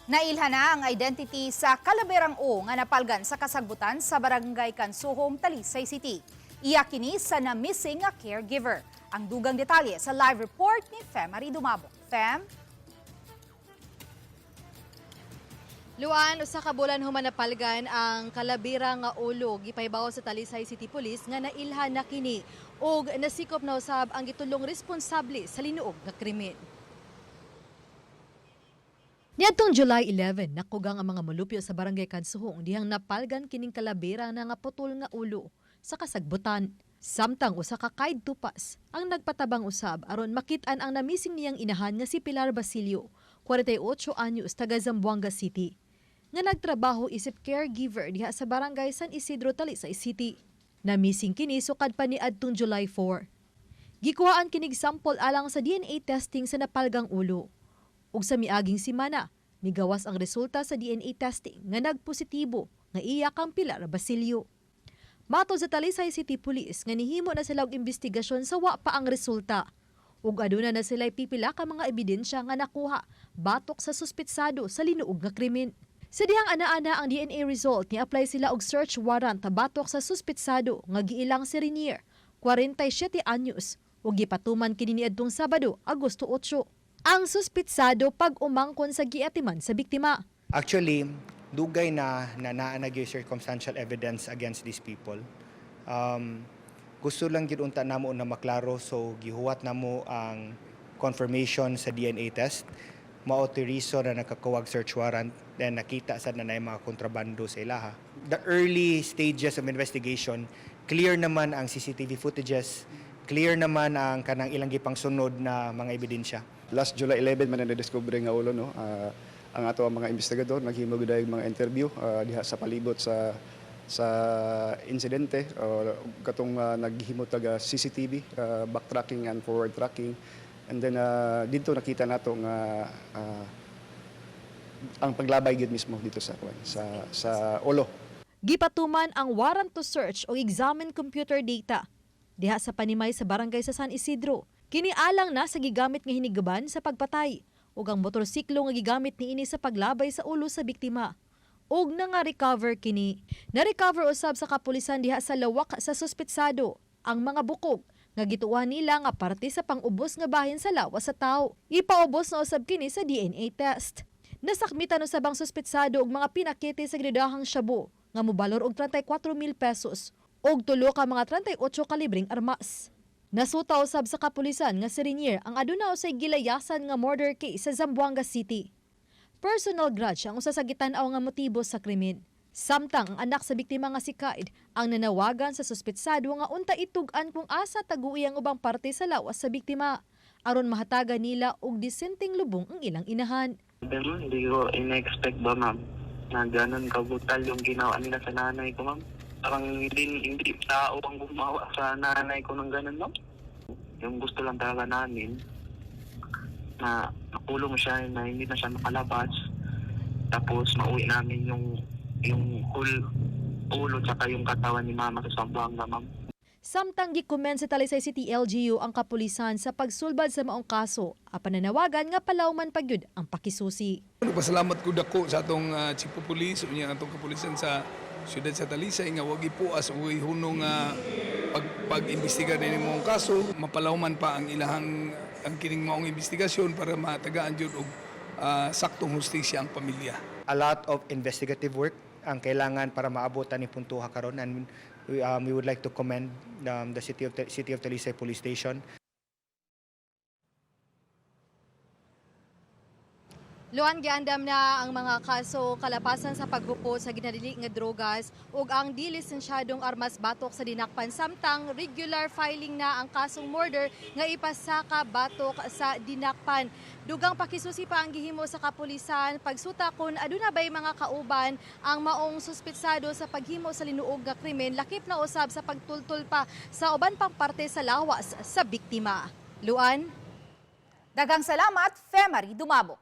Nailhan na ang identity sa kalaberang O nga napalgan sa kasagbutan sa Barangay Kansuhong, Talisay City. Iya kini sa na-missing nga caregiver. Ang dugang detalye sa live report ni Femary Dumabo. Fem? Luan, usa ka bulan human napalgan ang kalabira nga ulo gipahibaw sa Talisay City Police nga nailhan na kini ug nasikop na usab ang gitulong responsable sa linuog nga krimen. Niadtong July 11, nakugang ang mga molupyo sa Barangay Kansuhong dihang napalgan kining kalabira na nga putol nga ulo sa kasagbutan. Samtang usa ka kaid tupas ang nagpatabang usab aron makit-an ang namising niyang inahan nga si Pilar Basilio, 48 anyos, taga Zamboanga City, nga nagtrabaho isip caregiver diha sa Barangay San Isidro, Talisay City. Namising kini sukad pa niadtong July 4. Gikuhaan kinig sample alang sa DNA testing sa napalgang ulo. Ug sa miaging simana, migawas ang resulta sa DNA testing nga nagpositibo nga iya kang Pilar Basilio. Matod sa Talisay City Police nga nihimo na sila og investigasyon sa wa pa ang resulta. Ug aduna na sila pipila ka mga ebidensya nga nakuha batok sa suspetsado sa linuog nga krimen. Sa dihang ana-ana ang DNA result, ni-apply sila og search warrant batok sa suspetsado nga giilang si Renier, 47 anyos, ug gipatuman kini niadtong Sabado, Agosto 8. Ang suspetsado pag umangkon sa giatiman sa biktima. Actually, dugay na na naa na gyud circumstantial evidence against these people. Gusto lang gyud unta namo na maklaro, so gihuwat namo ang confirmation sa DNA test. Mao to reason na nakakuwag search warrant, then nakita sad na naay mga kontrabando sa ilaha. The early stages of investigation, clear naman ang CCTV footages, clear naman ang kanang ilang gipang sunod na mga ebidensya. Last July 11 man na na-discover nga ulo, no. Ang ato ang mga investigador naghimo gyud ang mga interview diha sa palibot sa insidente o katong naghimo taga CCTV backtracking and forward tracking, and then dito nakita nato nga ang paglabay gyud mismo dito sa kuan sa ulo. Gipatuman ang warrant to search o examine computer data diha sa panimay sa barangay sa San Isidro. Kini alang na sa gigamit nga hinigaban sa pagpatay ug ang motorsiklo nga gigamit niini sa paglabay sa ulo sa biktima. Ug na nga recover kini. Na-recover usab sa kapulisan diha sa lawak sa suspetsado ang mga bukog nga gituohan nila nga parte sa pang-ubos nga bahin sa lawas sa tawo. Ipaubos na usab kini sa DNA test. Nasakmitan usab ang suspetsado og mga pinakete sa gridahang shabu nga mobalor og 34 mil pesos og tulo ka mga 38 kalibreng armas. Nasuta usab sa kapulisan nga si Renier ang aduna usay gilayasan nga murder case sa Zamboanga City. Personal grudge ang usa sa gitan-aw nga motibo sa krimen. Samtang ang anak sa biktima nga si Kaid ang nanawagan sa suspetsado nga unta itug-an kung asa tagui ang ubang parte sa lawas sa biktima aron mahatagan nila og disenteng lubong ang ilang inahan. Pero hindi ko in-expect ba, ma'am, na ganun kabutal yung ginawa nila sa nanay ko, ma'am. Parang hindi tao ang gumawa sa nanay ko ng ganun, ma'am. Yung gusto lang talaga namin na nakulong siya, na hindi na siya makalabas. Tapos mauwi namin yung whole ulo tsaka yung katawan ni mama sa Zamboanga, ma'am. Samtang gikomen sa Talisay City LGU ang kapulisan sa pagsulbad sa maong kaso, apan nanawagan nga palawman pagyud ang pakisusi. Nagpasalamat ko dako sa atong Chief of Police unya atong kapulisan sa siyudad sa Talisay nga wag ipuas o ihunong nga pag-imbestiga din maong kaso, mapalawman pa ang ilahang ang kining maong investigasyon para matagaan jud og saktong hustisya ang pamilya. A lot of investigative work ang kailangan para maabot ani puntuha karon, and we would like to commend the City of Talisay Police Station. Luan, giandam na ang mga kaso kalapasan sa paghupo sa ginadili nga drogas ug ang di lisensyadong armas batok sa dinakpan, samtang regular filing na ang kasong murder nga ipasaka batok sa dinakpan. Dugang pakisusi pa ang gihimo sa kapulisan pagsuta kon aduna bay mga kauban ang maong suspetsado sa paghimo sa linuog nga krimen, lakip na usab sa pagtultol pa sa uban pang parte sa lawas sa biktima. Luan. Daghang salamat, Femary Dumabo.